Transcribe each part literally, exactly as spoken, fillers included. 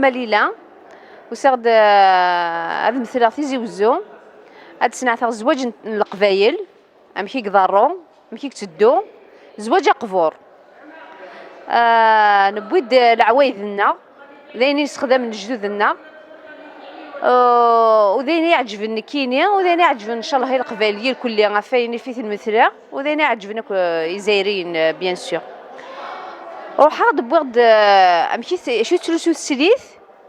Malila, usiɣ-d, eh, ad metleɣ Tizi Wezzu, ad d-sneɛteɣ zzwaǧ n, n Leqbayel, amek i iḍerru, amek i yetteddu, zzwaǧ aqbur. Ah, newwi-d leɛwayed-nneɣ, d ayen i nessexdam lejdud-nneɣ. Ah, u d ayen i iɛeǧben nekkini, u d ayen i iɛeǧben, ncallah, i Leqbayel irkelli, ɣef wayen i f-iten metleɣ, u d ayen i iɛeǧben akk, eh, Izzayriyen, eh, bien sûr. Ruḥeɣ-d, wwiɣ-d, eh, amek i t-, acu i tettlusu teslit,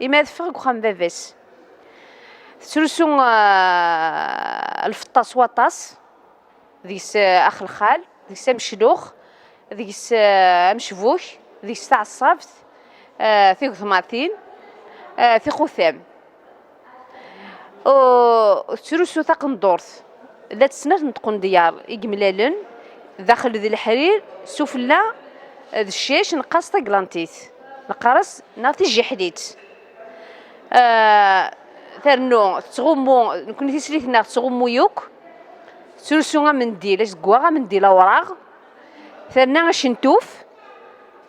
imi ad teffeɣ deg uxxam n baba-s. Tettlusu, eh, lfeṭṭa s waṭas, deg-s, eh, axelxal, deg-s ameclux, deg-s, eh, amecbuk, deg-s taɛeṣṣabt, eh, tigeḍmatin, eh, tixutam. U tettlusu taqendurt. Llant snat n tqendyar i yemlalen, daxel d leḥrir, sufella d ccac, neqqar-as taglantit, neqqar-as neɣ tijiḥlit. Ah, ternu tettɣummu, nekkni tislit-nneɣ tettɣummu yakk, tettlusu amendil azeggaɣ, amendil awraɣ, terna acentuf,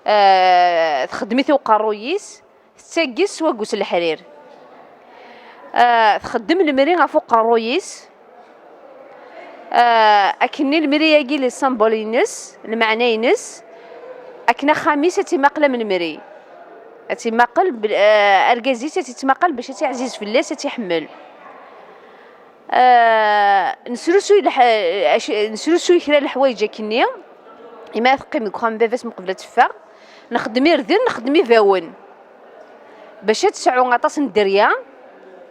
ah, txeddem-it i uqerruy-is, tettagges s waggus n leḥrir. Ah, txeddem lemri ɣef uqerruy-is. Ah, akkenni lemri-agi, les symboles-ines, lmeɛna-ines, akken axxam-is ad tt-imaqel am lemri. Ad tt-imaqel, bel-, ah, argaz-is ad tt-ittmaqal bac ad tt-iɛziz fell-as, ad tt-iḥemmel. Ah, nesrusuy leḥ-, ac-, nesrusuy kra n leḥwayeǧ akkenni, imi ara teqqim deg uxxam n baba-s meqbel ad teffeɣ. Nexdem irden, nexdem ibawen. Bac ad tesɛu aṭas n dderya,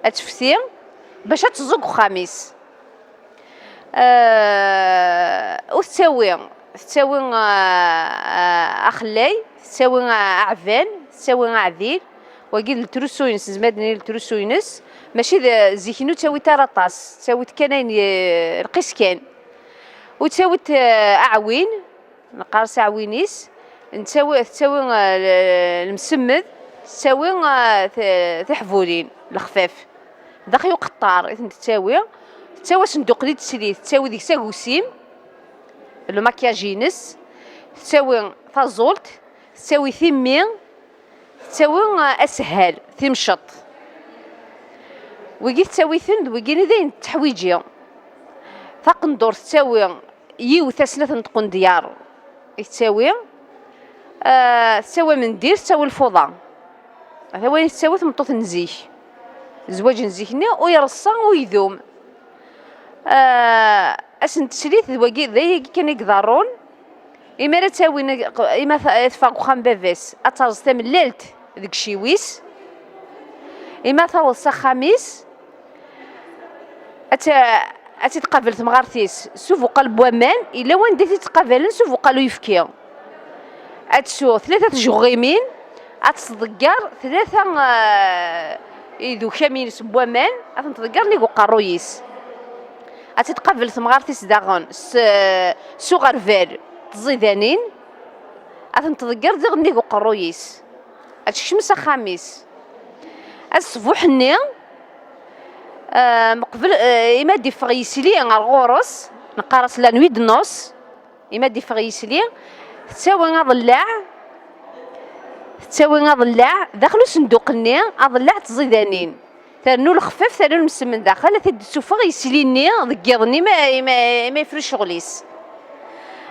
ad tefti, bac ad teẓẓeg uxxam-is. Ah, u tettawi, tettawi, ah, ah, axellay, tettawi, ah, aɛban, tettawi aɛdil. Wagi d letrusu-ines, nezmer ad d-nini letrusu-ines, mačči d zik-nni ur ttawit ara aṭas, ttawit kan ayen, eh, lqis kan. U ttawit, eh, aɛwin, neqqar-as aɛwin-is, nettawi, tettawi, eh, l-, lemsemmed, tettawi, eh, t-, tiḥbulin lexfaf. Daxel uqeṭṭar i tent-tettawi, tettawi asenduq di teslit, tettawi deg-s agusim, le maquillage-ines, tettawi taẓult, tettawi timmi, tettawi, eh, asehhal, timceṭ. Wigi tettawi-ten d wigini d ayen tetteḥwiǧi. Taqendurt tettawi yiwet a snat n tqendyar i tettawi. Eh, tettawi amendir, tettawi lfuḍa. Ata wayen tettawi tmeṭṭut n zik. Zzwaǧ n zik-nni ur ireṣṣa, ur idum. Ah, ass n teslit d wagi, d ayagi kan i iḍerrun. Imi ara tawin, imi ad teffeɣ deg uxxam n baba-s, ad terẓ tamellalt deg iciwi-s. Imi ad taweḍ s axxam-is, ad t-, ad tt-id-tqabel temɣart-is s ubuqal n waman, yella wanda i tt-id-ttqabalen s ubuqal n uyefki. Ad tsu tlata tjeɣɣimin, ad tḍegger tlata, eh, idukamin s waman, ad tent-tḍegger nnig uqerruy-is. Ad tt-tqabel temɣart-is daɣen s, s uɣerbal, tẓidanin, ad tent-tḍegger diɣ nnig uqerruy-is. Ad tekcem s axxam-is. Ad ṣṣbuḥ-nni, eh, meqbel, eh, imi ad d-iffeɣ yisli ar ɣur-s, neqqar-as la nuit de noces, imi ad d-iffeɣ yisli, tettawi aḍellaɛ, tettawi aḍellaɛ daxel usenduq-nni, aḍellaɛ d tẓidanin. Ternu lexfaf, ternu lemsemmen daxel, ad t-id-tessufeɣ yisli-nni deg yiḍ-nni, ma, ma, ma yefru ccɣel-is.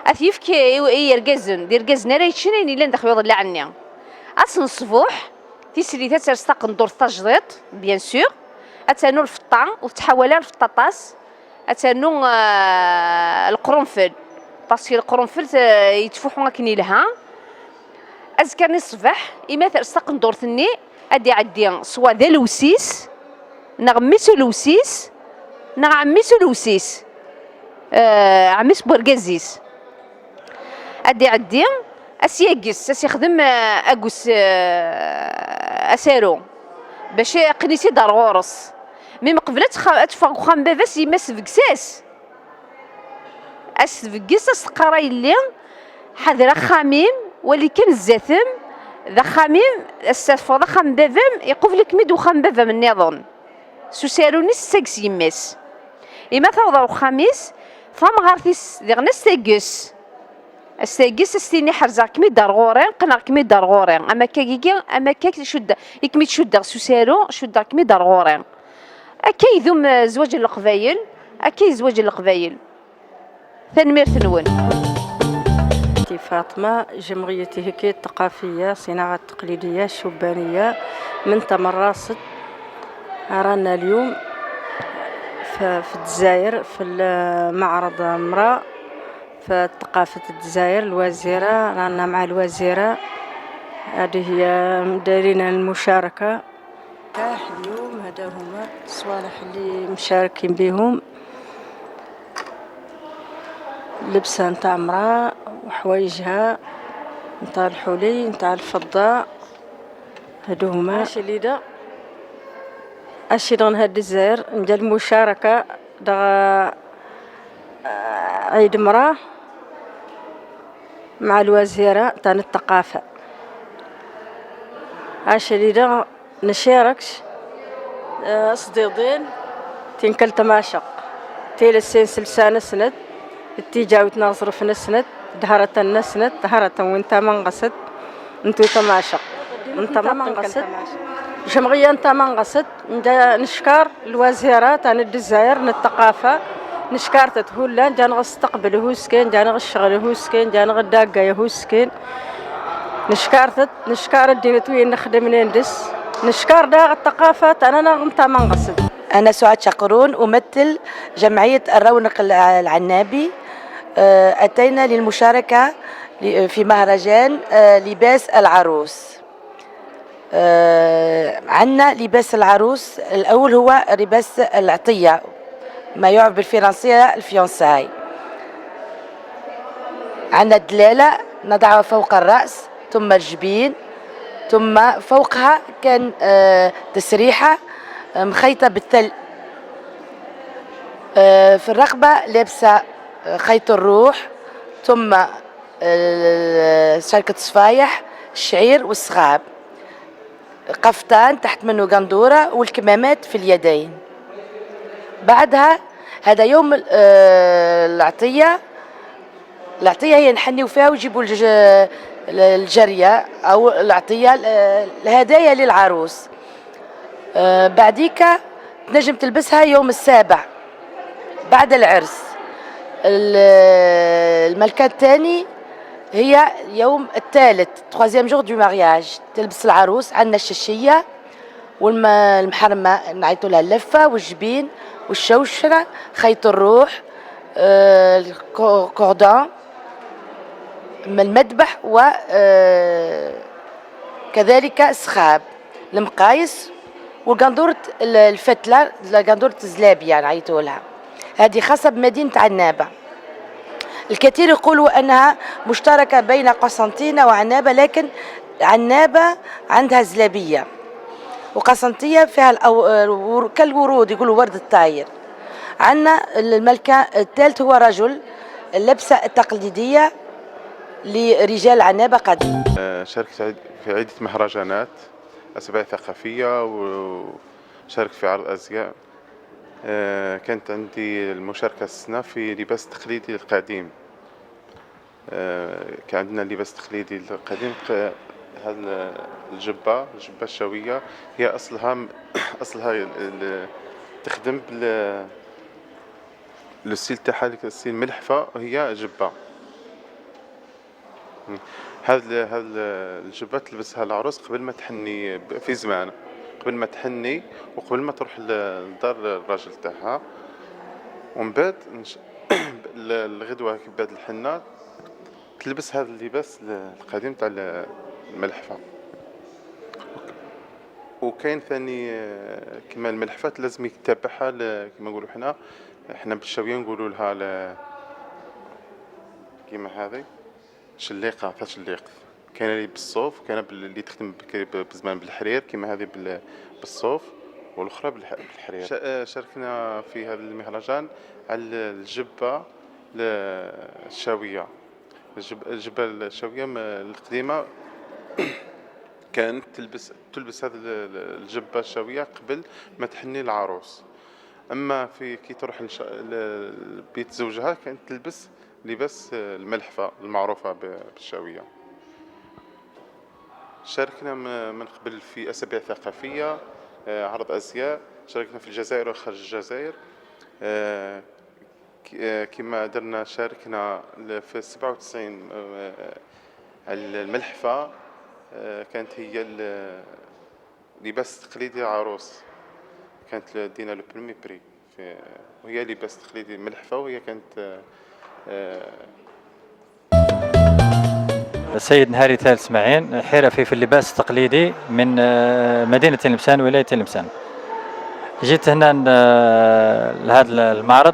Ad t-yefk i, i yergazen, d irgazen ara yeččen ayen yellan daxel uḍellaɛ-nni. Ass n ṣṣbuḥ, tislit ad ters taqendurt tajdiṭ, bien sûr, ad ternu lfeṭṭa, ur tettḥawal ara lfeṭṭa aṭas, ad ternu, ah, leqrunfel, parce que leqrunfel, eh, yettfuḥu akken yelha. Azekka-nni ṣṣbeḥ, imi ters taqendurt-nni, ad d-iɛeddi swa d alewsis, neɣ mmi-s ulewsis, neɣ ɛemmi-s ulewsis, eh, ɛemmi-s n wergaz-is. Ad d-iɛeddi, ad s-yagges, ad s-yexdem, eh, agus, eh, asaru, bac aqqen-itt-id ar ɣur-s. Mi meqbel ad txa-, ad teffeɣ deg uxxam n baba-s, yemma-s tbegges-as. Ad s-tbegges, ad s-teqqar: "A yelli, ḥader axxam-im, wali kan zdat-m, d axxam-im, ass-a teffɣeḍ axxam n baba-m, iqubel-ikem-id uxxam n baba-m nniḍen." S usaru-nni, tessagges yemma-s. Imi taweḍ ar uxxam-is, tamɣart-is diɣen ad s-tagges. Ass-agi, s as-tini ḥerzeɣ-kem-id ar ɣur-i, qqneɣ-kem-id ar ɣur-i. Am akka gigi, am akka i kem-id-cuddeɣ s usaru, cuddeɣ-kem-id ar ɣur-i. Akka idum, eh, zzwaǧ n Leqbayel, akka i zzwaǧ n Leqbayel. Tanemmirt-nwen. في فاطمة، جمعية هكي الثقافية، صناعة تقليدية شبانية من تمراست. رانا اليوم في الجزائر في معرض امرأة في ثقافة الجزائر، الوزيرة، رانا مع الوزيرة. هذه هي دايرين المشاركة تاع اليوم. هذا هما الصوالح اللي مشاركين بهم. لبسة نتاع مرا وحوايجها نتاع الحلي نتاع الفضة. هادو هما. اشي ليدا اشي دغن هاد الجزائر نجا المشاركة دغ عيد مرا مع الوزيرة تاع الثقافة. اشي ليدا نشاركش. آه، صديقين تنكل تماشق تيل السين سلسان سند التجاوت نغزرف نسند دهرة النسند دهرة وانت منغسد انتو تماشق انت منغسد جمعية انت منغسد. نشكر الوزيرة تاع الجزائر الثقافة. نشكر تتهولان جان غستقبل هوسكين جان غشغل هوسكين جان غداقة هوسكين. نشكارتت نشكار الدينة وين نخدم نندس. نشكار داغ الثقافة أنا نغم تمنغسد. أنا سعاد شقرون، أمثل جمعية الرونق الع- العنابي. آه، أتينا للمشاركة ل- في مهرجان آه، لباس العروس. آه، عندنا لباس العروس الأول هو لباس العطية، ما يعرف بالفرنسية الفيونساي. عندنا الدلالة نضعها فوق الرأس، ثم الجبين، ثم فوقها كان آه، تسريحة آه، مخيطة بالثل. آه، في الرقبة لابسة آه، خيط الروح، ثم آه، شركة صفايح، الشعير والصغاب. قفطان تحت منه قندورة والكمامات في اليدين. بعدها هذا يوم آه، العطية. العطية هي نحنيو فيها ويجيبوا الج- الجرية أو العطية آه، الهدايا للعروس. آه، بعديكا تنجم تلبسها يوم السابع بعد العرس. ال- الملكة الثاني هي يوم الثالث، troisième jour du mariage، تلبس العروس عندنا الششية والمحرمة نعيطوا لها اللفة والجبين والشوشرة، خيط الروح، آه، الكوردون، المذبح و آه، كذلك السخاب، المقايس، وقندورة الفتلة، قندورة الزلابية نعيطوا لها. هذه خاصة بمدينة عنابة. الكثير يقولوا أنها مشتركة بين قسنطينة وعنابة، لكن عنابة عندها زلابية، وقسنطية فيها الأو... كالورود، يقولوا ورد الطاير. عندنا الملكة الثالث هو رجل، اللبسة التقليدية لرجال عنابة قديم. شاركت في عدة مهرجانات، أسابيع ثقافية، وشاركت في عرض أزياء. كانت عندي المشاركة السنة في لباس تقليدي القديم. كان عندنا لباس تقليدي القديم، هذا الجبة، الجبة الشاوية، هي أصلها أصلها تخدم بال le style تاعها، le style ملحفة، هي جبة. هاد هاد الجبة تلبسها العروس قبل ما تحني في زمان، قبل ما تحني وقبل ما تروح لدار الراجل تاعها. ومن بعد الغدوة بعد الحنة تلبس هذا اللباس القديم تاع الملحفة. وكاين ثاني كيما الملحفات لازم يتبعها كيما نقولوا حنا، حنا بالشاوية نقولوا لها كيما هذه شليقة، فشليقة. كاينه اللي بالصوف، كاينه اللي تخدم بزمان بالحرير كيما هذه بالصوف، والاخرى بالحرير. شاركنا في هذا المهرجان على الجبه الشاويه. الجبه الشاويه القديمه كانت تلبس تلبس هذه الجبه الشاويه قبل ما تحني العروس. اما في كي تروح لبيت زوجها كانت تلبس لباس الملحفة المعروفة ب- بالشاوية. شاركنا م- من قبل في أسابيع ثقافية، آه، عرض أزياء، شاركنا في الجزائر وخارج الجزائر. آه، ك- آه، كما درنا، شاركنا ل- في سبعة وتسعين، آه، الملحفة، آه، كانت هي ال- لباس تقليدي عروس، كانت ل- دينا لو برومي بري في، وهي لباس تقليدي ملحفة، وهي كانت، آه، آه، السيد نهاري ثالث اسماعيل، حرفي في اللباس التقليدي من آه، مدينة تلمسان، ولاية تلمسان. جيت هنا آه، لهذا المعرض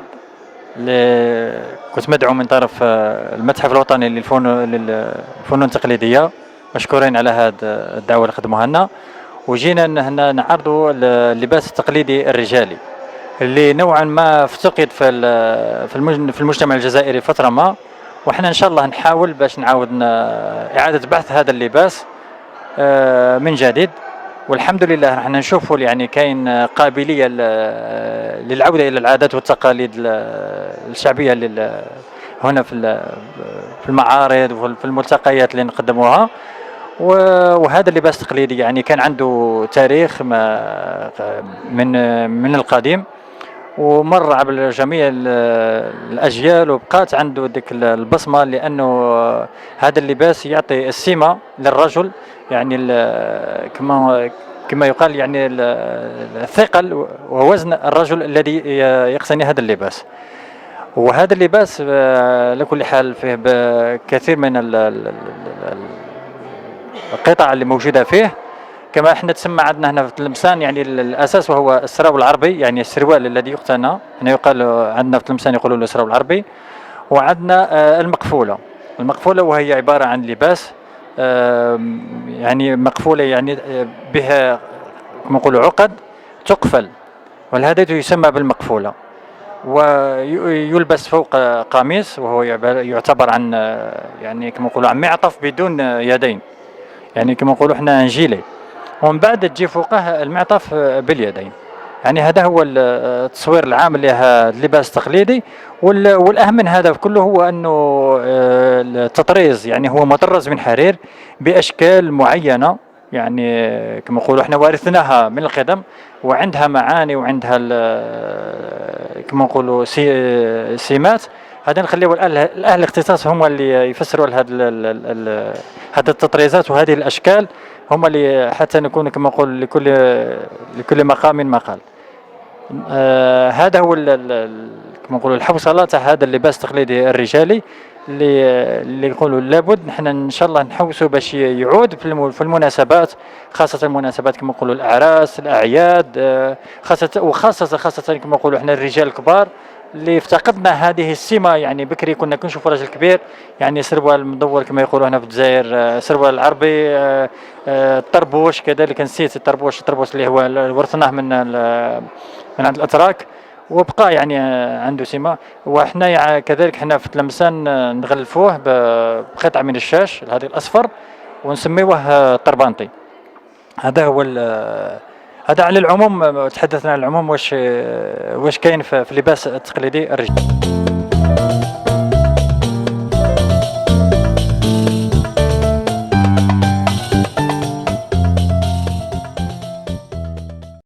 اللي كنت مدعو من طرف آه، المتحف الوطني للفنون للفنون التقليدية، مشكورين على هذه الدعوة اللي قدموها لنا. وجينا هنا نعرضوا اللباس التقليدي الرجالي اللي نوعا ما افتقد في في المجتمع الجزائري فتره ما. وحنا ان شاء الله نحاول باش نعاود اعاده بحث هذا اللباس آه، من جديد. والحمد لله راح نشوفوا يعني كاين قابليه للعوده الى العادات والتقاليد الشعبيه هنا في في المعارض وفي الملتقيات اللي نقدموها. وهذا اللباس التقليدي يعني كان عنده تاريخ من من القديم، ومر عبر جميع الاجيال، وبقات عنده ديك البصمه، لانه هذا اللباس يعطي السمه للرجل، يعني كما كما يقال يعني الثقل ووزن الرجل الذي يقتني هذا اللباس. وهذا اللباس آه، على كل حال فيه كثير من القطع اللي موجوده فيه. كما احنا تسمى عندنا هنا في تلمسان يعني الاساس وهو السراول العربي، يعني السروال الذي يقتنى هنا، يقال عندنا في تلمسان يقولوا له السراول العربي. وعندنا آه، المقفوله. المقفوله وهي عباره عن لباس يعني مقفوله يعني آه، بها كما نقولوا عقد تقفل، ولهذا يسمى بالمقفوله. ويلبس فوق قميص، وهو يعتبر عن يعني كما نقولوا عن معطف بدون يدين، يعني كما نقولوا احنا انجيلي، ومن بعد تجي فوقه المعطف باليدين. يعني هذا هو التصوير العام لهذا اللباس التقليدي. والاهم من هذا كله هو انه آه، التطريز يعني هو مطرز من حرير باشكال معينه، يعني كما نقولوا احنا وارثناها من القدم، وعندها معاني وعندها كما نقولوا سمات. هذا نخليو الاهل الاختصاص هما اللي يفسروا هذه هذه التطريزات وهذه الاشكال، هما اللي حتى نكون كما نقول لكل لكل مقام مقال. آه هذا هو كما نقولوا الحوصله تاع هذا اللباس التقليدي الرجالي اللي اللي نقولوا لابد نحن ان شاء الله نحوسوا باش يعود في في المناسبات، خاصه المناسبات كما نقولوا الاعراس، الاعياد، آه خاصه وخاصه خاصه كما نقولوا احنا الرجال الكبار اللي افتقدنا هذه السمه. يعني بكري كنا كنشوفوا راجل كبير يعني سروال مدور كما يقولوا هنا في الجزائر، آه سروال عربي، آه آه الطربوش كذلك، نسيت الطربوش، الطربوش اللي هو ورثناه من من عند الاتراك، وبقى يعني عنده سمه. وحنا كذلك حنا في تلمسان نغلفوه بقطعه من الشاش هذه الاصفر، ونسميوه الطربانطي. هذا هو هذا على العموم، تحدثنا على العموم واش واش كاين في اللباس التقليدي الرجال.